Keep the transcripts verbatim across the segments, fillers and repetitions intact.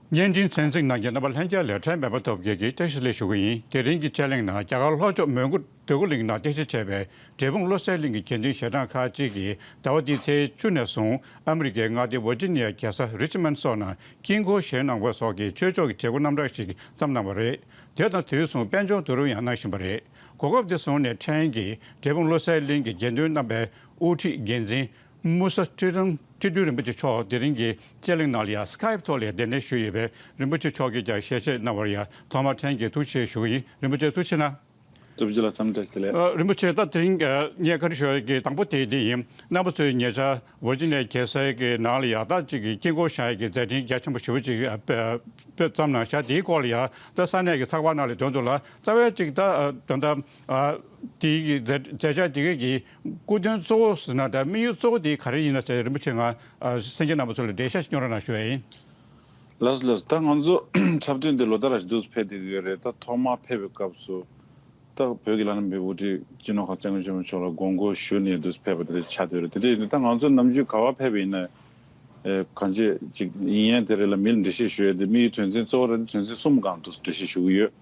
བརྙན་འཕྲིན་གསན་གཟིགས་གནང་མཁན་རྣམ་པ་ལྷན་རྒྱས་ལ་ཕྲན་སྨན་པ་ཐོབ་རྒྱལ་གྱིས་བཀྲ་ཤིས་བདེ་ལེགས་ཞུ་གི་ཡིན། དེ་རིང་གི་དཔྱད་གླེང་ནང་རྒྱ་གར་ལྷོ་ཕྱོགས་མོན་གྷོ་འདོད་རྒུ་གླིང་ནང་རྟེན་གཞི་བྱས་པའི་འབྲས་སྤུངས་བློ་གསལ་གླིང་གི་དགེ་འདུན་ཞལ་གྲངས་ཁག་ཅིག་གིས་ཟླ་བ་འདིའི་ཚེས་བཅུ་ནས་བཟུང་ཨ་མི་རི་ཀའི་མངའ་སྡེ་ཝར་ཇི་ནི་ཡ་རྒྱལ་ས་རི་ཆི་མོན་ཌི་སོགས་ནང་དཀྱིལ་འཁོར་བཞེངས་གནང་བ་སོགས་ཀྱི་ཆོས་ཕྱོགས་ཀྱི་བྱེད་སྒོ་རྣམ་གྲངས་ཤིག་བརྩམས་གནང་བ་རེད། དེ་དང་དུས་མཚུངས་དཔལ་འབྱོར་བསྡུ་རུབ་ཡང་གནང་བཞིན་པ་རེད། གོ་སྐབས་འདི་བཟུང་ནས་ཕྲན་གྱིས་འབྲས་སྤུངས་བློ་གསལ་གླིང་གི་དགེ་འདུན་རྣམ་པའི་དབུ་ཁྲིད་འགན་འཛིན་མུ་ས་ཁྲི་རང་ཁྲི་སྤྲུལ་རིན་པོ་ཆེ་མཆོག་དེ་རིང་གི་དཔྱད་གླེང་ནང་ལ་ཡང་སི་ཀའེབ་ཐོག་ལ་གདན་འདྲེན་ཞུས་ཡོད་པས། རིན་པོ་ཆེ་མཆོག་གིས་ཀྱང་ཞལ་བཞེས་གནང་བར་ཡང་ཐོག་མར་ཕྲན་གྱིས་ཐུགས་རྗེ་ཆེ་ཞུ་གི་ཡིན། རིན་པོ་ཆེ་ཐུགས་རྗེ་གནང་། ཐུགས་རྗེ་ལ་འཚམས་འདྲི་བཀྲ་ཤིས་བདེ་ལེགས། ཨ། རིན་པོ་ཆེ། ད་དེ་རིང་ངས་བཀའ་འདྲི་ཞུ་ཡ་གི་དང་པོ་དེ་འདི་ཡིན། རྣམ་པ་ཚོས་ཉེ་ཆར་ཝར་ཇི་ནི་ཡ་རྒྱལ་ས་གི་ནང་ལ་ཡང་ད་ཅིག་གི་དཀྱིལ་འཁོར་བཞེངས་ཡ་གི་མཛད་འཕྲིན་རྒྱ་ཆེན་པོ་ཞེ་པོ་ཅིག་ཨ་དཔེ་དཔེ་བརྩམས་གནང་ཤག་དེའི་སྐོར་ལ་ཡང་ད་ས་གནས་ཀྱི་ཚགས་པར་ནང་ལ་ཐོན་འདུག་ལ། རྩ་བའི་ཅིག་ད་ཨ་ད་ད་ཨ་དེའི་གི་མཛད་མཛད་འཆར་དེ་གའི་གི་སྐུ་དོན་གཙོ་བོ་ཟེར་ན་ད་དམིགས་ཡུལ་གཙོ་བོ་དེ་ག་རེ་ཡིན་ན་ཟེར། རིན་པོ་ཆེ་ང་ཨ་གསན་མཁན་རྣམ་པ་ཚོ་ལ་འགྲེལ་བཤད་ཞིག་སྙོན་ར་གནང་ཞུ་ཡ་ཡིན། ལགས་སོ་ལགས་སོ། ད་ང་ཚོ་འཁྲབ་སྟོན་འདི་ལོ་ལྟར་རེ་བཞིན་དུ་ཕེབས་བསྡད་ཀྱི་ཡོད་རེད། ད་ཐོག་མར་ཕེབས་པའི་སྐབས་སུ་ད་བོད་ཀྱི་བླ་ན་མེད་པའི་དབུ་ཁྲིད་སྤྱི་ནོར་གོང་ས་སྐྱབས་མགོན་ཆེན་པོ་མཆོག་ལ་དགོངས་སྐོར་ཞུས་ནས་འདུག་ཕེབས་པ་དེ་འདྲ་ཆགས་བསྡད་ཡོད་རེད། དེ་འདྲ་ཡིན་དུས་ད་ང་ཚོ་ནམ་རྒྱུན་ག་པར་ཕེབས་པ་ཡིན་ན་ཨེ་གང་ཅི་ཅིག་ཡིན་ཡང་དེ་རེད་ལ་མི་ལ་འགྲེལ་བཤད་ཞུ་ཡ་དེ་དམིགས་ཡུལ་དོན་ཚན་གཙོ་བོ་རེད། དོན་ཚན་གསུམ་སྒང་དུ་འགྲེལ་བཤད་ཞུ་གི་ཡོད།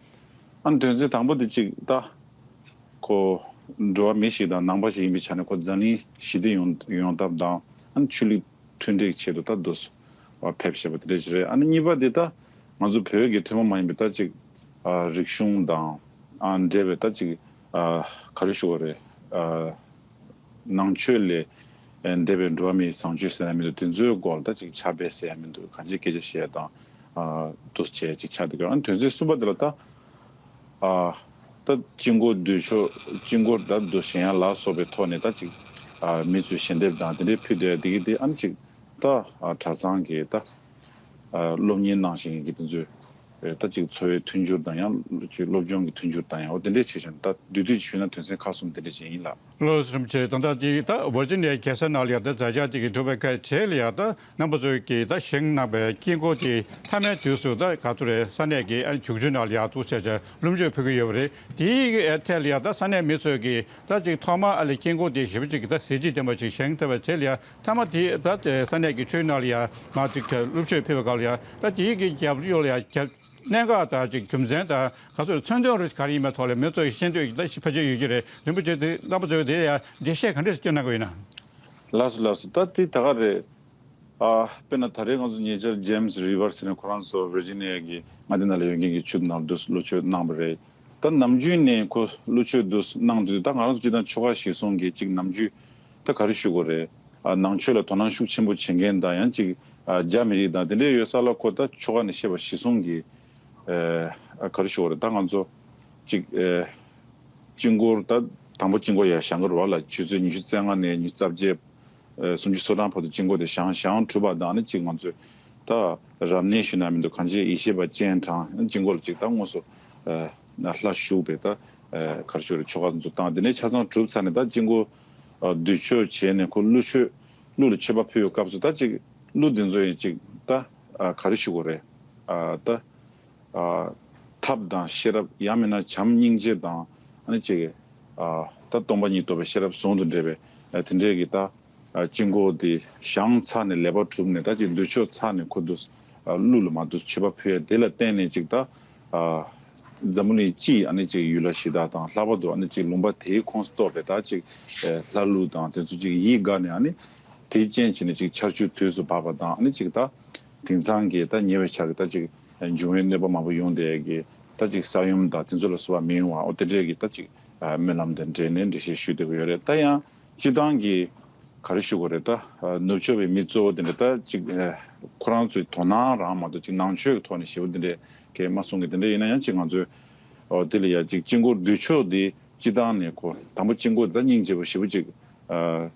ཨ་ནི་དོན་ཚན་དང་པོ་དེ་ཅིག་ད་ཁོ་འགྲོ་བ་མི་ཞིག་དང་ནང་པ་ཞིག་ཡིན་པའི་ཆ་ནས་ཁོ་འཛམ་གླིང་ཞི་བདེ་ཡོང་ཡོང་ཐབས་དང་ཨ་ནི་ཆོས་ལུགས་མཐུན་སྒྲིལ་གྱི་ཆེད་དུ་ད་འདུག་སེ་ཕེབས་བཞག་པ་དེ་འདྲ་ཞིག་རེད། ཨ་ནི་གཉིས་པ་དེ་ད་ང་ཚོ་བོད་ཀྱི་ཐུན་མོང་མ་ཡིན་པའི་ད་ཅིག་ཨ་རིག་གཞུང་དང་ཨ་འབྲེལ་བའི་ད་ཅིག་ཨ་ག་རེ་ཞུ་དགོས་རེད། ཨ་ནང་ཆོས་ལས་འདས་པའི་འགྲོ་བ་མིའི་བཟང་སྤྱོད་ཟེར་ཡ་མི་འདུག་དེ་ཚོའི་སྐོར་ད་ཅིག་ཕྱག་དཔེ་ཟེར་ཡ་མི་འདུག་གང་ཅིའི་སྐད་ཆ་བཤད་དང་ཨ་འདུག་སེ་བྱས་ཅིག་ཆགས་བསྡད་ཀྱི་ཡོད། ཨ་ནི་དོན་ཚན་གསུམ་པ་དེ་ལ་ད། ཨ་ད་དཀྱིལ་འཁོར་འདུས་ཆོག་དཀྱིལ་འཁོར་ད་འདུ་བཞེངས་ཡ་ལ་སོགས་པའི་ཐོག་ནས་ད་ཅིག་ཨ་མི་ཚོས་ཞལ་འདེབས་དང་དེ་འདྲའི་ཕུལ་བསྡད་དེ་གི་དེ་ཨ་ནི་ཅིག་ད་ཨ་གྲྭ་ཚང་གི་ད་ཨ་སློབ་གཉེར་གནང་བཞིན་གི་དེ་ཚོའི་ད་ཅིག་འཚོ་བའི་མཐུན་འགྱུར་དང་ཡང་ཅིག་སློབ་སྦྱོང་གི་མཐུན་འགྱུར་དང་ཡང་འོ་དེ་འདྲའི་ཆེད་བཞིན་ད་བསྡུས་བསྡུས་ཅིག་ཞུས་ན་དོན་ཚན་ཁག་གསུམ་དེ་འདྲ་ཅིག་ཡིན་ལགས། ལགས་སོ། རིན་པོ་ཆེ། ད་ལྟ་དེ་ད་ཝར་ཇི་ནི་ཡའི་རྒྱལ་ས་ནང་ལ་ཡང་ད་མཛད་འཆར་དེ་གི་གྲུབ་པའི་ཁ་རྗེས་ལ་ཡང་ད། རྣམ་པ་ཚོས་ཀྱིས་ད་བཞེངས་གནང་བའི་དཀྱིལ་འཁོར་དེ་མཐའ་མའི་དུས་སུ་ད་ག་ཚོད་རེད། ས་གནས་ཀྱི་ཨ་བྱུག་ཆུའི་ནང་ལ་ཡར་འདུག་བྱས་བྱས་ལྷུན་ཆུ་ཕུལ་གྱི་ཡོད་པ་རེད། དེའི་ཨ་ཐད་ལ་ཡང་ད་ས་གནས་མི་ཚོས་ཀྱིས་ད་ཅིག་ཐོག་མ་ཨ་ལས་དཀྱིལ་འཁོར་དེ་ཞེ་པོ་ཅིག་གི་ད་གཟི་བརྗིད་ལྡན་པ་ཅིག་བཞེངས་ཐུབ་པའི་ཆེད་ལ་ཡང་མཐའ་མ་དེ་ད་ས་གནས་ཀྱི་ཆུའི་ནང་ལ་ཡང་མར་ཅིག་ལྷུན་ཆུ་ཕུལ་བའི་སྐབས་ལ་ཡང་ད་དེའི་གི་རྒྱབ་ལོགས་ལ་ཡང་རྒྱབ་གནད་འགག་དང་ཅིག་རྒྱུ་མཚན་དང་ག་ཚོད་མཚོན་དོན་རེ་ག་རེ་ཡིན་པའི་ཐོག་ལ་མི་ཚོས་ཤེས་འདོད་ཀྱི་ད་ཕལ་ཆེར་ཡོད་ཀྱི་རེད། རིན་པོ་ཆེ་དེ་རྣམ་པ་ཚོས་དེ་ཡང་འགྲེལ་བཤད་ག་འདྲས་སྐྱོན་གནང་གི་ཡོད་ན། ལགས་སོ་ལགས་སོ། ད་དེ་ད་ག་རེད། ཨ་དཔེར་ན་ད་རེས་ང་ཚོ་ཉེ་ཆར་ཇེམ་སི་རི་བར་ཟེར་ནས་ཁོ་རང་ཚོ་ཝར་ཇི་ནི་ཡ་གི་མངའ་སྡེ་ནང་ལ་ཡོད་མཁན་གྱི་ཆུ་ནང་དུ་གླུ་མཆོད་གནང་བ་རེད། ད་ནམ་རྒྱུན་ནས་ཁོ་གླུ་མཆོད་དུ་གནང་དུས་ད་ང་རང་ཚོ་སྤྱིར་བཏང་ཆོ་ག་གཞིར་བཟུང་གི་ཅིག་ནམ་རྒྱུན་ད་ག་རེ་ཞུ་དགོས་རེད། ཨ་ནང་ཆོས་ལ་དོ་སྣང་ཤུགས་ཆེན་པོ་བྱེད་མཁན་དང་ཡང་ཅིག་ཨ་རྒྱ་མི་རིགས་དང་དེ་འདྲས་ཡོད་ས་ལ་ཁོ་ད་ཆོ་ག་ནས་བཤད་པ་གཞིར་བཟུང་གི་ཨ་ག་རེ་ཞུ་དགོས་རེད། ད་ང་ཚོ་ཅིག་ཨ་དཀྱིལ་འཁོར་ད་དང་པོ་དཀྱིལ་འཁོར་ཡར་བཞེངས་ཀྱི་རེད་བ་ལ། ཆུ་ཚོད་ཉི་ཤུ་རྩ་ལྔ་ནས་ཉི་ཤུ་རྩ་བརྒྱད། ཨ་སུམ་ཅུ་སོ་གྲངས་བར་དུ་དཀྱིལ་འཁོར་དེ་བཞེངས། བཞེངས་གྲུབ་པ་དང་ཨ་ནི་ཅིག་ང་ཚོས་ད་རབ་གནས་ཞུ་ན་མི་འདུག་གང་ཅི་ཡེ་ཤེས་པ་སྤྱན་དྲངས། དཀྱིལ་འཁོར་ལ་ཅིག་ད་དངོས་སུ་ཨ་ལྷ་བཞུགས་པའི་ད་ཨ་ག་རེ་ཞུ་རེད། ཆོ་ག་ཚོ་བཏང་། དེ་ནས་ཆ་ཚང་གྲུབ་ཚར་ནས་ད་དཀྱིལ་འཁོར་ཨ་འདུས་མཆོད་བྱས་ནས་ཁོ་གླུ་མཆོད་གླུ་ལ་མཆོད་པ་ཕུལ་བའི་སྐབས་སུ་ད་ཅིག་གླུ་འདི་ཚོ་ཡང་ཅིག་ད་ཨ་ག་རེ་ཞུ་དགོས་རེད། ཨ་ད། ཨ་ཐབས་དང་ཤེས་རབ་ཡང་མིན་ན་བྱམས་སྙིང་རྗེ་དང་ཨ་ནི་ཅིག་ཨ་ད་སྟོང་པ་ཉིད་རྟོགས་པའི་ཤེས་རབ་ཟུང་དུ་འབྲེལ་བའི་ཨ་དེ་འདྲའི་གི་ད་ཨ་དཀྱིལ་འཁོར་དེ་བཞེངས་ཚར་ནས་ལས་པ་གྲུབ་ནས་ད་ཅིག་འདུས་མཆོད་ཚར་ནས་ཁོ་འདུག་ཨ་གླུ་ལ་མར་འདུག་མཆོད་པ་ཕུལ་ཡ་དེ་ལ་བརྟེན་ནས་ཅིག་ད་ཨ་འཛམ་བུ་གླིང་སྤྱིའི་ཨ་ནི་ཅིག་ཡུལ་ལྷ་གཞི་བདག་དང་ལྷག་པར་དུ་ཨ་ནི་ཅིག་ལུང་པ་དེའི་ཁོངས་སུ་གཏོགས་པའི་ད་ཅིག་ཨ་ལྷ་ཀླུ་དང་དེ་ཚོ་ཅིག་ཡིད་དགའ་ནས་ཨ་ནི་དེའི་རྐྱེན་བྱས་ནས་ཅིག་ཆར་ཆུ་དུས་སུ་བབས་པ་དང་ཨ་ནི་ཅིག་ད། དེང་སང་གི་ད་ཉེ་བའི་ཆར་གྱི་ད་ཅིག་འབྱུང་བའི་གནོད་པ་མང་པོ་ཡོང་བསྡད་ཀྱི་ད་ཅིག་ས་ཡོམ་དང་དེ་ཚོ་ལ་སོགས་པ་མི་ཡོང་བ་འོ་དེ་འདྲས་ཀྱི་ད་ཅིག་སྨོན་ལམ་དང་འབྲེལ་ནས་འགྲེལ་བཤད་ཞུས་བསྡད་ཀྱི་ཡོད་རེད། ད་ཡང་སྤྱིར་བཏང་གི་ག་རེ་ཞུ་དགོས་རེད། ད་ནུབ་ཕྱོགས་པའི་མི་གཙོ་བོ་དེ་འདྲ་ད་ཅིག་ཁོ་རང་ཚོའི་དོ་སྣང་རང་མ་གཏོགས་ཅིག་ནང་ཆོས་ཀྱི་ཐོག་ནས་ཞེ་པོ་དེ་འདྲས་ཀྱི་མ་གསུང་གི། དེ་འདྲས་ཡིན་ན་ཡང་ཅིག་ང་ཚོས་འོ་དེ་ལ་ཡ་ཅིག་དཀྱིལ་འཁོར་འདུས་མཆོད་དེ། སྤྱིར་བཏང་ནས་ཁོ་དང་པོ་དཀྱིལ་འཁོར་དེ་ད་སྙིང་རྗེ་པོ་ཞེ་པོ་ཅིག་ཨ་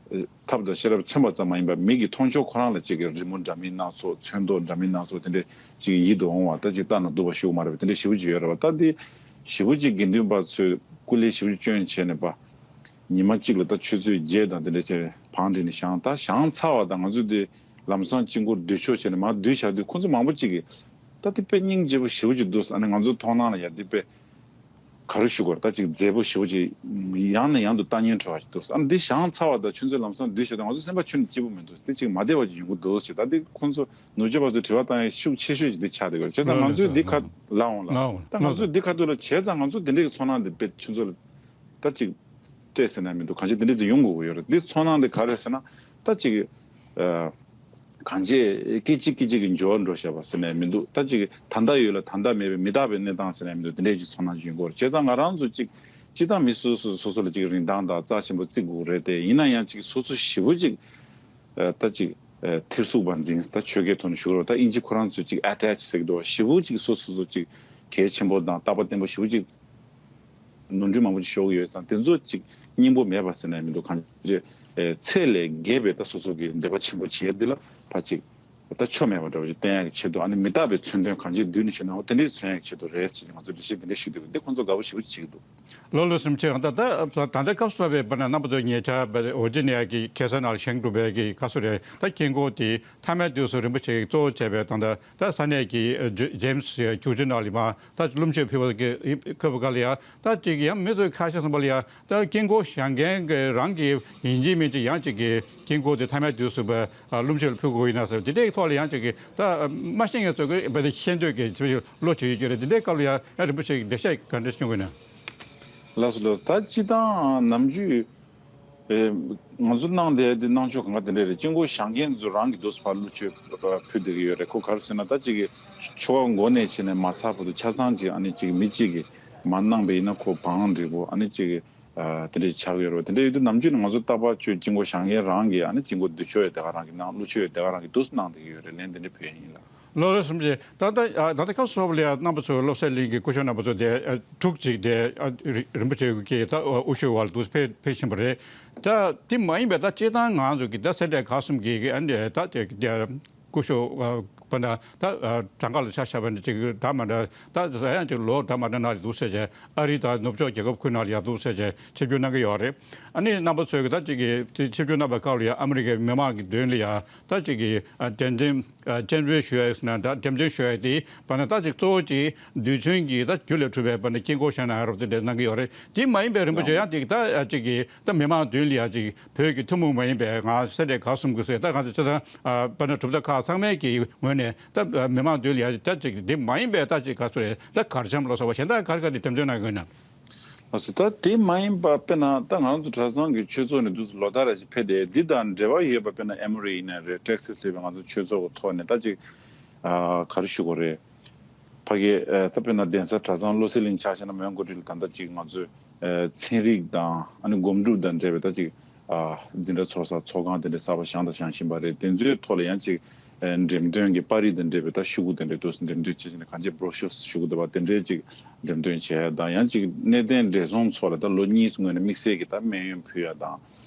ཐབས་དང་ཤེས་རབ་མཚོན་པ་ཙམ་མ་ཡིན་པར་མིག་གིས་མཐོང་ཆོས་ཁོ་རང་ལ་ཅིག་གི་རི་མོ་འདྲ་མིན་སྣ་ཚོགས། ཚོན་མདོག་འདྲ་མིན་སྣ་ཚོགས་དེ་འདྲས་ཅིག་ཡིད་དུ་འོང་བ། ད་ཅིག་ལྟ་ན་སྡུག་པ་ཞུ་གི་མ་རེད་པ། དེ་འདྲས་ཞེ་པོ་ཅིག་ཡོད་རེད་པ། ད་དེ་ཞེ་པོ་ཅིག་དགེ་འདུན་པ་ཚོས་སྐུ་ལས་ཞེ་པོ་ཅིག་བསྐྱོན་བྱས་ནས་པ་ཉི་མ་གཅིག་ལ་ད་ཆུ་ཚོད་བརྒྱད་དང་དེ་འདྲས་ཅིག་བང་སྒྲིག་ནས་བཞེངས། ད་བཞེངས་ཚར་བ་དང་ང་ཚོས་དེ་ལམ་སང་དཀྱིལ་འཁོར་འདུས་མཆོད་བྱས་ནས་མར་འདུས་བཞག་དུས་ཁོ་ཚོ་མང་པོ་ཅིག་གིས་ད་དེ་དཔེ་སྙིང་རྗེ་པོ་ཞེ་པོ་ཅིག་འདུག་ཨ་ནི་ང་ཚོའི་མཐོང་སྣང་ལ་ཡ་དེ་དཔེ། ག་རེ་ཞུ་དགོས་རེད། ད་ཅིག་མཛེས་པོ་ཞེ་པོ་ཅིག་ཡང་ནས་ཡང་དུ་ལྟ་སྙིང་བྲོ་བ་ཞིག་འདུག་ཨ་ནི་འདི་བཞེངས་ཚར་བ་དང་ཁྱོད་ཚོས་ལམ་སང་བསྡུས་བྱས་ད་ང་ཚོ་སེམས་པ་ཁྱོན་ནས་སྐྱིད་པོ་མི་འདུག་དེ་ཅིག་མ་བདེ་བ་ཅིག་ཡོང་གི་འདུག་ཅིག་ད་འདི་ཁོང་ཚོ་ནུབ་ཕྱོགས་པ་ཚོས་དྲི་བ་བཏང་ཡ་ཤུགས་ཆེ་ཤོས་ཅིག་འདི་ཆགས་བསྡད་ཡོད་རེད། བྱས་ཙང་ང་ཚོས་འདི་ཁ་ལ་འོང་ལ་ད་ང་ཚོས་འདི་ཁ་ཐུག་ལ་བྱས་ཙང་ང་ཚོ་འདི་འདྲའི་གི་ཚོར་སྣང་འདི་དཔེ་ཁྱོད་ཚོ་ལ་ད་ཅིག་སྤྲད་ཟེར་ན་མི་འདུག་གང་ཅི་འདི་འདྲའི་དུ་ཡོང་དགོས་ཀྱི་ཡོད་རེད། འདི་ཚོར་སྣང་འདི་ག་རེ་ཟེར་ན་ད་ཅིག་ཨ། གང་ཅི་སྐད་ཅིག་སྐད་ཅིག་གི་འབྱོར་འགྲོ་བྱས་པ་ཟེར་ནས་མི་འདུག་ད་ཅིག་ད་ལྟ་ཡོད་ལ་ད་ལྟ་མེད་པའི་མི་རྟག་པའི་གནས་སྟངས་ཟེར་ནས་མི་འདུག་དེ་འདྲའི་ཅིག་ཚོར་སྣང་ཅིག་ཡོང་གི་ཡོད་རེད། བྱས་ཙང་ང་རང་ཚོ་ཅིག་སྤྱིར་བཏང་མི་སོ་སོ་སོ་སོ་ལ་ཅིག་རིན་ཐང་དང་རྩ་ཆེན་པོ་བརྩི་དགོས་རེད་དེ། ཡིན་ན་ཡང་ཅིག་སོ་སོ་ཞེ་པོ་ཅིག་ཨ། ད་ཅིག་ཨ། ཐེར་ཟུག་པ་འཛིན་ད་ཆོས་སྐད་ཐོག་ནས་ཞུ་རོགས། ད་དབྱིན་ཇི་ཁོ་རང་ཚོས་ཅིག་ཨ་ཊེཆ་ཟེར་གི་འདུག་ཞེ་པོ་ཅིག་སོ་སོ་སོ་ཅིག་གལ་ཆེན་པོ་དང་རྟག་པ་བརྟན་པོ་ཞེ་པོ་ཅིག་ནོར་འཁྲུལ་མང་པོ་ཅིག་ཤོར་གྱི་ཡོད་ཙང་དེ་ཚོ་ཅིག་སྙིང་པོ་མེད་པ་ཟེར་ནས་མི་འདུག་གང་ཅི་ཚད་ལས་བརྒལ་བའི་ད་སོ་སོ་གི་འདོད་པ་ཆེན་པོ་བྱེད་ཡ་འདི་ལ་ཕར་ཅིག་ད་ཆོ་མེད་པ་འདྲ་བོ་ཅིག་བསྟན་ཡ་གི་ཆེད་དུ། ཨ་ནི་མི་རྟག་པའི་མཚོན་དོན་གང་ཅིའི་མདུན་ནས་ཞུ་ན་འོ་དེ་འདྲས་མཚོན་ཡ་གི་ཆེད་དུ་རེད་ཅེས་ང་ཚོ་འགྲེལ་བཤད་དེ་འདྲས་ཞུ་འདོད་ཀྱི་འདི་ཁོང་ཚོ་དགའ་པོ་ཞེ་པོ་ཅིག་བྱེད་ཀྱི་འདུག་ལོ་ལོ་སུམ་ཆེ་ད་ད་ད་ལྟ་སྐབས་སུ་བབས་པའི་བར་ན་རྣམ་པ་ཚོ་ཉེ་ཆར་བར་ཝར་ཇི་ནི་ཡ་གི་ཁེ་ས་ནང་ལ་བཞེངས་གྲུབ་པའི་གི་ཁ་སོ་རེད། ད་དཀྱིལ་འཁོར་དེ་མཐའ་མའི་དུས་སུ་རིན་པོ་ཆེ་གི་གཙོ་བོ་བྱས་པའི་ད་ད་ད་ས་གནས་ཀྱི་ཇེ་ཇེམ་སི་རྒྱུག་ཆུ་ནང་ལ་མ། ད་ཀླུ་མཆོད་ཕུལ་བ་གི་ཕུལ་བ་ག་ལ་ཡ། ད་ཅིག་ཡང་མི་ཚོས་ཁ་ཤས་གསུངས་པ་ལ་ཡ། ད་དཀྱིལ་འཁོར་བཞེངས་མཁན་གྱི་རང་གི་ཡིན་གཅིག་མིན་གཅིག་ཡང་ཅིག་གི་དཀྱིལ་འཁོར་དེ་མཐའ་མའི་དུས་སུ་བ་ཀླུ་མཆོད་ལ་ཕུལ་དགོས་ཡིན་ན་ཟེར་དེ་འདྲའི་ཐོག་ལ་ཡང་ཅིག་གི་ད་མ་ཤེས་མཁན་ཚོ་གི་བ་དེ་ཤེས་འདོད་ཀྱི་ཚོས་བློ་བྱེད་ཡོད་ཀྱི་རེད། དེ་འདྲའི་སྐབས་ལ་ཡ་ཡ་རིན་པོ་ཆེ་གི་འགྲེལ་བཤད་ག་འདྲ་བྱུང་གི་ན། ལགས་སོ་ལགས་སོ། ད་སྤྱི་བཏང་ནམ་རྒྱུན། ཨེ། ང་ཚོ་གནང་བསྡད་དེ་གནང་ཕྱོགས་གང་ག་དེ་འདྲ་རེད། དཀྱིལ་འཁོར་བཞེངས་མཁན་ཚོ་རང་གི་འདུག་སེ་ཕར་གླུ་མཆོད་ཕུལ་བསྡད་ཀྱི་ཡོད་རེད། ཁོ་ག་རེ་ཟེར་ན་ད་ཅིག་གི་ཆོ་ག་འགོ་ནས་བྱས་ནས་མ་ཚར་བར་དུ་ཆ་ཚང་ཅིག་ཨ་ནི་ཅིག་མི་གཅིག་གིས་མ་གནང་པ་ཡིན་ན་ཁོ་བང་འགྲིག་པོ་ཨ་ནི་ཅིག་གི་ཨ། དེ་འདྲ་ཆགས་ཀྱི་ཡོད་རེད། དེ་འདྲ་ཡོད་དུས་ནམ་རྒྱུན་ནས་ང་ཚོ་རྟག་པར་ཆོས་དཀྱིལ་འཁོར་བཞེངས་མཁན་རང་གིས་ཨ་ནི་དཀྱིལ་འཁོར་འདུ་ཆོག་ཡོད་དེ་ག་རང་གིས་གནང་། གླུ་མཆོད་ཡོད་དེ་ག་རང་གིས་འདུག་སེ་གནང་བསྡད་ཀྱི་ཡོད་རེད། ལན་དེ་འདྲ་ཕུལ་ཡ་ཡིན་ལགས། ལོ་ལོ་གསུམ་རྗེས་ད་ལྟ་ཨ། ད་ལྟ་སྐབས་སུ་བབས་ལ་ཡ་རྣམ་པ་ཚོའི་སློབ་གསོའི་གླིང་གི་སྐུ་ཞབས་རྣམ་པ་ཚོ་དེ་ཨ། དྲུག་ཅིག་དེ་ཨ། རི་རིན་པོ་ཆེ་གི་ད་ཨ། དབུ་བཞུགས་འོག་ལ་འདུག་ཕེབས་ཕེབས་བཞིན་པ་རེད། ད་དེ་མ་ཡིན་པའི་ད་སྤྱིར་བཏང་ང་ཚོ་གི་ད་སེ་འབྲས་དགའ་གསུམ་གྱི་གི་ཨ་ནི་ད་དེ་དེ་སྐུ་ཞབས་ཨ། པ་ན་ད་ཨ། གྲངས་ཀ་ལ་ཆ་བཞག་པ་ན་ཅིག་འདྲ་མ་འདྲ་ད་ཡང་ཅིག་ལོ་འདྲ་མ་འདྲ་ནང་ལ་འདུག་ཟེར་བྱས་ཨ་རི་དང་ནུབ་ཕྱོགས་རྒྱལ་ཁབ་ཁུལ་ནང་ལ་ཡ་འདུག་ཟེར་བྱས་ཆིབས་བསྒྱུར་གནང་གི་ཡོད་རེད། ཨ་ནི་རྣམ་པ་ཚོས་གི་ད་ཅིག་གི་དེ་ཆིབས་བསྒྱུར་གནང་བའི་སྐབས་ལ་ཡ་ཨ་མི་རི་ཀའི་མི་མང་གི་མདུན་ལ་ཡ། ད་ཅིག་གི་ཨ། འགྲེམས་སྟོན་ཨ། འགྲེམས་སྟོན་ཞུ་ཡ་ཟེར་ན་ད་འགྲེམས་སྟོན་ཞུ་ཡ་དེ་བར་ན་ད་ཅིག་གཙོ་བོ་ཅིག་རྡུལ་ཚོན་གྱི་ད་རྒྱུ་ལས་གྲུབ་པའི་བར་ན་དཀྱིལ་འཁོར་བཞེངས་གནང་ཡ་རོབ་དེ་འདྲ་གནང་གི་ཡོད་རེད། དེ་མ་ཡིན་པའི་རིན་པོ་ཆེ་ཡང་དེ་ད་ཅིག་གི་ད་མི་མང་མདུན་ལ་ཡ་ཅིག་བོད་ཀྱི་ཐུན་མོང་མ་ཡིན་པའི་ང་སེ་འབྲས་དགའ་གསུམ་གྱི་ཟེར་ད་གང་ཟེར་ཆ་ཚང་ཨ། བར་ན་གྲུབ་མཐའ་ཁག་ཚང་མའི་གི་ངོས་ནས་ད་མི་མང་མདུན་ལ་ཡ་ད་ཅིག་དེ་མ་ཡིན་པའི་ད་ཅིག་ག་ཚོད་རེད། ད་གར་འཆམ་ལོ་སོགས་པ་གཞན་དག་གར་ག་དེ་འགྲེམས་སྟོན་གནང་གི་ཡོད་ན། ལགས་སོ། ད་དེ་མ་ཡིན་པ་དཔེར་ན་ད་ང་རང་ཚོ་གྲྭ་ཚང་གི་ཆོས་ཚོགས་ནས་འདུག་སེ་ལོ་ལྟར་རེ་ཞིག་ཕེབས་ཏེ་འདི་དང་འབྲེལ་བ་ཡོད་པ་དཔེར་ན་ཨེ་མོ་རི་ཡིན་ན་རེད། ཊེག་སི་སི་ལ་ཡོད་པའི་ང་ཚོ་ཆོས་ཚོགས་ཀྱི་ཐོག་ནས་ད་ཅིག་ཨ། ག་རེ་ཞུ་དགོས་རེད། ཕ་གི་ཨ། ད་དཔེར་ན་གདན་ས་གྲྭ་ཚང་བློ་གསལ་གླིང་ཆ་བཞག་ན་མོན་གྷོ་ཊི་ལ་ད་ལྟ་ཅིག་ང་ཚོས་ཨ། ཚན་རིག་དང་ཨ་ནི་སྒོམ་སྒྲུབ་དང་འབྲེལ་བའི་ད་ཅིག་ཨ། འཛིན་གྲྭ་ཚོགས་ས་ཚོགས་ཁང་དེ་འདྲ་གསར་པ་བཞེངས་དང་བཞེངས་བཞིན་པ་རེད། དེ་ཚོའི་ཐོག་ལ་ཡང་ཅིག་ཨ། འགྲེམས་སྟོན་གྱི་པར་རིས་དང་འབྲེལ་བའི་ད་ཤོག་གུ་དེ་འདྲ་འདུག་སེ་འགྲེམས་སྟོན་བྱེད་བཞིན་གང་ཅི་བྷྲོ་ཤོ་ཤོག་གུ་འདུག་པ་དེ་འདྲའི་ཅིག་འགྲེམས་སྟོན་བྱས་དང་ཡང་ཅིག་གནས་བརྟན་བགྲེས་སོང་ཚོ་ལ་ད་ལོ་གཉིས་སྔོན་ནས་དམིགས་བསལ་གྱི་ད་སྨན་ཡོན་ཕུལ་ཡ་དང་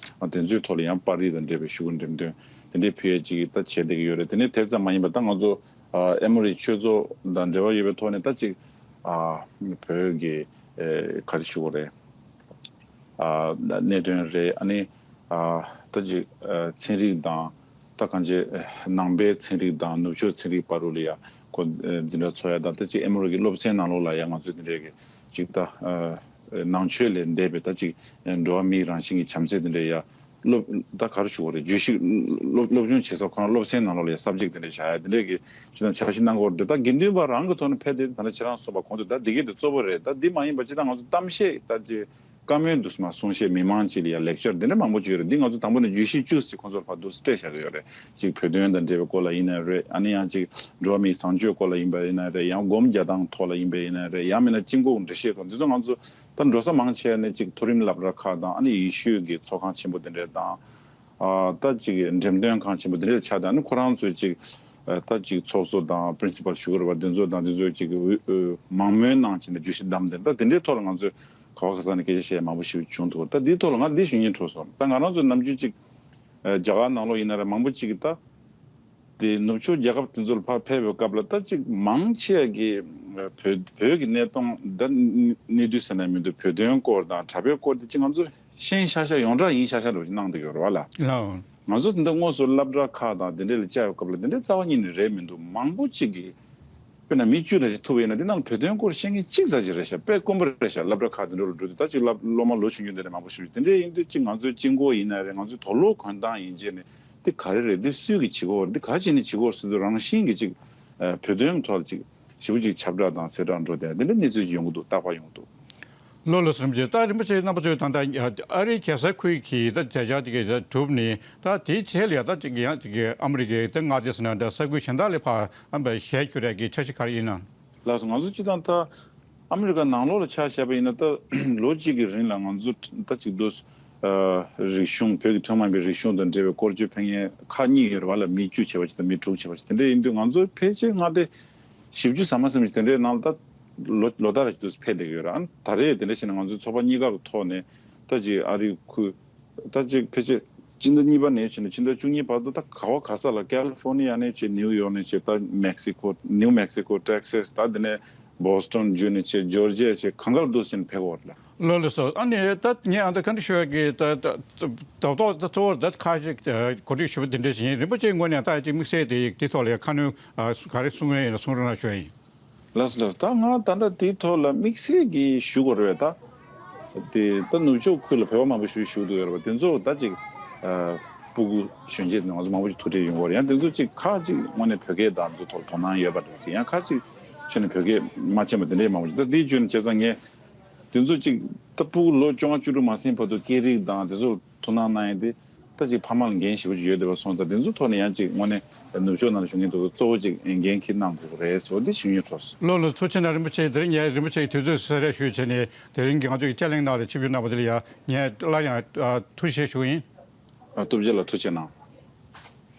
དེ་ཚོའི་ཐོག་ལ་ཡང་པར་རིས་དང་འབྲེལ་བའི་ཤོག་གུ་འགྲེམས་སྟོན་དེ་འདྲའི་ཕུལ་ཡ་ཅིག་ད་བྱས་བསྡད་ཀྱི་ཡོད་རེད། དེ་ནས་དེ་ཙམ་མ་ཡིན་པ་ད་ང་ཚོ་ཨ། ཨེ་མོ་རི་ཆོས་ཚོགས་དང་འབྲེལ་བ་ཡོད་པའི་ཐོག་ནས་ད་ཅིག་ཨ། བོད་ཀྱི་ཨེ། ག་རེ་ཞུ་དགོས་རེད། ཨ། གནད་དོན་རེད། ཨ་ནི་ཨ། ད་ཅིག་ཨ། ཚན་རིག་དང་ད་གང་ཅི་ཨ། ནང་པའི་ཚན་རིག་དང་ནུབ་ཕྱོགས་ཚན་རིག་བར་དུ་ལ་ཡ་ཁོ་ཨ། འཛིན་གྲྭ་ཚོགས་ཡ་དང་ད་ཅིག་ཨེ་མོ་རི་གི་སློབ་ཚན་ནང་ལོགས་ལ་ཡ་ང་ཚོས་དེ་འདྲའི་གི་ཅིག་ད་ཨ། ནང་ཆོས་ལས་འདས་པའི་ད་ཅིག་འགྲོ་བ་མིའི་རང་བཞིན་གྱི་བྱམས་བརྩེ་དེ་འདྲའི་ཡ་སློབ་ད་ག་རེ་ཞུ་དགོས་རེད། བརྗོད་གཞི་སློབ་སློབ་སྦྱོང་བྱེད་ས་ཁོ་རང་སློབ་ཚན་ནང་ལོགས་ལ་ཡ་སབ་ཇེག་དེ་འདྲ་བཞག་ཡ་དེ་འདྲའི་གི་ཅིག་དང་འཆར་གཞི་གནང་དགོས་རེད། ད་དགེ་འདུན་པ་རང་གི་ཐོག་ནས་ཕེབས་ཏེ་ད་ལྟ་ཁྱེད་རང་གསུངས་པ་གོང་དུ་ད་འདི་གས་དེ་གཙོ་བོ་རེད། ད་འདི་མ་ཡིན་པ་ཅིག་ད་ང་ཚོ་གཏམ་བཤད་ད་ཅིག་བཀའ་མོལ་འདུག་སེ་མ་གསུང་བཤད་མི་མང་ཅིག་ལ་ཡ་ལེག་ཅར་འདི་འདྲ་མང་པོ་ཅིག་ཡོད་རེད། འདི་ང་ཚོ་དང་པོ་ནས་བརྗོད་གཞི་བཅུ་ཙམ་ཅིག་ཁོང་ཚོར་ཕར་འདུག་སེ་སྤྲད་བཞག་གི་ཡོད་རེད། ཅིག་བོད་དོན་དང་འབྲེལ་བའི་སྐོར་ལ་ཡིན་ན་རེད། ཨ་ནི་ཡང་ཅིག་འགྲོ་བ་མིའི་བཟང་སྤྱོད་སྐོར་ལ་ཡིན་པ་ཡིན་ན་རེད། ཡང་སྒོམ་རྒྱག་སྟངས་ཐོག་ལ་ཡིན་པ་ཡིན་ན་རེད། ཡང་མིན་ན་དཀྱིལ་འཁོར་འགྲེལ་བཤད་སྐོར་འདི་ཚོ་ང་ཚོ་ད་འགྲོ་ས་མང་ཆེ་བ་ནས་ཅིག་མཐོ་རིམ་སློབ་གྲྭ་ཁག་དང་ཨ་ནི་ཡེ་ཤུ་གི་ཚོགས་ཁང་ཆེན་པོ་དེ་འདྲ་དང་ཨ་ད་ཅིག་འགྲེམས་སྟོན་ཁང་ཆེན་པོ་དེ་འདྲ་ཆགས་དང་ཨ་ནི་ཁོ་རང་ཚོས་ཅིག་ཨ་ད་ཅིག་ཚོགས་གཙོ་དང་པི་རིན་སི་པལ་ཞུ་གི་རེད་པ། དེ་ཚོ་དང་དེ་ཚོས་ཅིག་མང་མོས་གནང་བྱས་ནས་བརྗོད་གཞི་བདམས་ཏེ་ད་དེ་འདྲའི་ཐོག་ལ་ང་ཚོས་ག་བ་ག་ས་ནས་སྐད་ཆ་བཤད་ཡ་མང་པོ་ཞིག་བྱུང་འདུག་ད་འདིའི་ཐོག་ལ་ང་འདི་ཞུ་སྙིང་བྲོ་སོང་། ད་ང་རང་ཚོ་ནམ་རྒྱུན་ཅིག་ཨ་རྒྱ་གར་ནང་ལོགས་ཡིན་ན་རེད། མང་པོ་ཅིག་གིས་ད་དེ་ནུབ་ཕྱོགས་རྒྱལ་ཁབ་དེ་ཚོ་ལ་ཕར་ཕེབས་པའི་སྐབས་ལ་ད་ཅིག་མང་ཆེ་གིས་བོད་བོད་ཀྱི་གནས་སྟངས་ད་གནས་དུས་ཟེར་ན་མི་འདུག་བོད་དོན་སྐོར་དང་དྲ་འབྲེལ་སྐོར་དེ་ཅིག་ང་ཚོ་ཤེས་ཤག་ཤག་ཡོངས་གྲགས་ཡིན་ཤག་ཤག་འདྲ་བོ་ཅིག་གནང་བསྡད་ཡོད་རེད་པ་ལ། ལའོ། ང་ཚོ་དེ་འདྲ་དངོས་སུ་སློབ་གྲྭ་ཁག་དང་དེ་འདྲ་ལ་བཅར་བའི་སྐབས་ལ་དེ་འདྲ་རྩ་བ་ཉིད་ནས་རེད་མི་འདུག་མང་པོ་ཅིག་གིས་ དཔེར་ན་མི་བཅུ་ལ་ཅིག་ཐུག་པ་ཡིན་ན་འདི་ནང་ལ་བོད་དོན་སྐོར་བཤད་མཁན་གཅིག་ཙམ་ཅིག་རེད་ཤག་དཔེ་དཀོན་པོ་རེད་ཤག་སློབ་གྲྭ་ཁག་དེ་འདྲ་ལ་འགྲོ་དུས་ད་ཅིག་སློབ་སློབ་མ་ལོ་ཆུང་ཆུང་དེ་འདྲ་མང་པོ་ཞིག་དེ་འདྲ་ཡིན་དུས་ཅིག་ང་ཚོའི་དཔྱད་འགོག་ཡིན་ན་རེད། ང་ཚོའི་དུག་སློག་གོན་སྟངས་ཡིན་བྱས་ནས་འདི་ག་རེ་རེད། འདི་སུས་ཀྱིས་བྱེད་ཀྱི་ཡོད་རེད། འདི་ག་རེ་བྱས་ནས་བྱེད་ཀྱི་ཡོད་རེད་ཟེར་དུས་རང་བཞིན་གྱིས་ཅིག་ཨ་བོད་དོན་ཐོག་ལ་ཅིག་ཞེ་པོ་ཅིག་ཁྱབ་བསྒྲགས་དང་གསལ་བསྒྲགས་འགྲོ་བསྡད་འདི་འདྲའི་གནས་ཚུལ་ཅིག་ཡོང་གི་འདུག་རྟག་པར་ཡོང་གི་འདུག་ལགས་ལགས་སོ། རིན་པོ་ཆེ། ད་རིན་པོ་ཆེ་རྣམ་པ་ཚོས་ད་ལྟ་ཨ་རིའི་རྒྱལ་ས་ཁུལ་གྱི་ད་མཛད་འཆར་དེ་ག་གྲུབ་ནས་ད་དེའི་རྗེས་ལ་ད་ཅིག་ཡང་ཅིག་ཨ་མི་རི་ཀའི་ད་མངའ་སྡེ་ཟེར་ན་འདྲ་ས་ཁུལ་གཞན་དག་ལ་ཕར་ཨ་ཕར་ཞལ་བསྒྱུར་ཡག་གི་འཆར་གཞི་ག་རེ་ཡིན་ནམ། ལགས་སོ། ང་ཚོ་སྤྱིར་བཏང་ད་ཨ་མི་རི་ཀ་ནང་ལོགས་ལ་ཆ་བཞག་པ་ཡིན་ན་ད་ལོ་གཅིག་གི་རིང་ལ་ང་ཚོ་ད་ཅིག་ཏུ་ཨ་རིག་གཞུང་བོད་ཀྱི་ཐོན་མ་པའི་རིག་གཞུང་དང་འབྲེལ་བའི་སྐོར་སྐྱོད་ཕེབས་མཁན་ཁག་གཉིས་ཡོད་རེད་བ་ལ། མི་བཅུ་བྱས་པ་ཅིག་དང་མི་དྲུག་བྱས་པ་ཅིག་དེ་འདྲ་ཡིན་དུས་ང་ཚོ་ཕལ་ཆེར་མངའ་སྡེ་བཞི་བཅུ་ཙམ་མ་ཟིན་པ་ཅིག་དེ་འདྲའི་ནང་ལ་ད་ལོ་ལོ་ལྟར་ཅིག་ཏུ་ཕེབས་བསྡད་ཀྱི་ཡོད་རེད། ཨ་ནི་ད་རེས་དེ་འདྲ་བྱས་ན་ང་ཚོའི་ཚོགས་པ་གཉིས་ཀ་གི་ཐོག་ནས་ད་ཅིག་ཨ་རིའི་ཁུལ་ད་ཅིག་ཕལ་ཆེར་སྤྱི་ཟླ་གཉིས་པ་ནས་བྱས་ནས་ཕྱི་ཟླ་བཅུ་གཉིས་བར་དུ་ད་ག་བ་ག་ས་ལ་ཀ་ལི་ཧྥོར་ནི་ཡ་ནས་བྱས་ནིའུ་ཡོག་ནས་བྱས་ད་མེག་སི་ཀོ་ནིའུ་མེག་སི་ཀོ་ཊེག་སཱས་ད་དེ་ནས་བོ་སི་ཊོན་བརྒྱུད་ནས་བྱས་ཇོར་ཇི་ཡ་བྱས་གང་ག་ལ་འདུག་ཟེར་ནས་ཕེབས་ཀྱི་ཡོད་རེད། ལགས་ལགས་སོ། ཨ་ནི་ད་ངས་ཨ་ད་ག་འདྲ་ཞུ་ཡ་གི་ད་ད་ད་ད་ད་གཙོ་བོ་ད་ཁ་ཅིག་གོ་སྒྲིག་ཞུ་བ་དེ་འདྲ་ཞིག་ཡིན། རིན་པོ་ཆེའི་ངོས་ནས་ད་ཅིག་དམིགས་བསལ་དེ་དེ་ཐོག་ལ་ཁ་སྣོན་ག་རེ་གསུང་ཡ་ཡིན་ན་གསུང་རོགས་གནང་ཞུ་ཡ་ཡིན། ལགས་སོ་ལགས་སོ། ད་ང་ད་ལྟ་དེའི་ཐོག་ལ་དམིགས་བསལ་གྱི་ཞུ་དགོས་རེད་པས། ད་དེ་ད་ནུབ་ཕྱོགས་ཁུལ་ལ་བོད་པ་མང་པོ་ཞིག་བཞུགས་འདུག་ཡོད་རེད་པ། དེ་ཚོ་ད་ཅིག་ཨ་སྤུ་གུ་གཞོན་སྐྱེས་ང་ཚོ་མང་པོ་ཞིག་ཐུག་འཕྲད་ཡོང་གི་ཡོད་རེད། ཡང་དེ་ཚོ་ཅིག་ཁག་ཅིག་དངོས་གནས་བོད་སྐད་དང་དེ་ཚོ་ཐོག་ལ་དོ་སྣང་ཡོད་པ་རེད་ཅིག་ཡང་ཁག་ཅིག་ཆོས་ནས་བོད་སྐད་མ་མཁྱེན་པ་དེ་འདྲའི་མང་པོ་ཞིག་ད་དེའི་བརྒྱུད་ནས་བྱས་ཙང་ངས་དེ་ཚོ་ཅིག་ད་སྤུ་གུ་ལོ་བཅོ་ལྔ་བཅུ་དྲུག་མ་ཟིན་བར་དུ་སྐད་རིགས་དང་དེ་ཚོ་ཐུགས་སྣང་གནང་ཡས་དེ་ད་ཅིག་ཕ་མ་ལ་འགན་ཞེ་པོ་ཅིག་ཡོད་བསྡད་པ་སོང་ཙང་དེ་ཚོའི་ཐོག་ནས་ཡང་ཅིག་དངོས་གནས་ནུབ་ཕྱོགས་ནང་ལ་བཞུགས་མཁན་དེ་ཚོ་གཙོ་བོ་ཅིག་འགན་འཁྱེར་གནང་དགོས་ཀྱི་རེད་ཟེར་བ་འདི་ཞུ་སྙིང་བྲོ་སོང་། ལགས་ལགས། ཐུགས་རྗེ་གནང་རིན་པོ་ཆེ། དེ་རིང་ངས་རིན་པོ་ཆེ་གི་དུས་ཚོད་གསལ་བསྒྲགས་ཞུས་བྱས་ནས་དེ་རིང་གི་ང་ཚོའི་དཔྱད་གླེང་ནང་ལ་ཆིབས་བསྒྱུར་གནང་བ་དེ་ལ་ཡང་ངས་སླར་ཡང་ཨ་ཐུགས་རྗེ་ཆེ་ཞུ་གི་ཡིན། ཨ་སྟོབས་རྒྱལ་ལགས་ཐུགས་རྗེ་གནང་།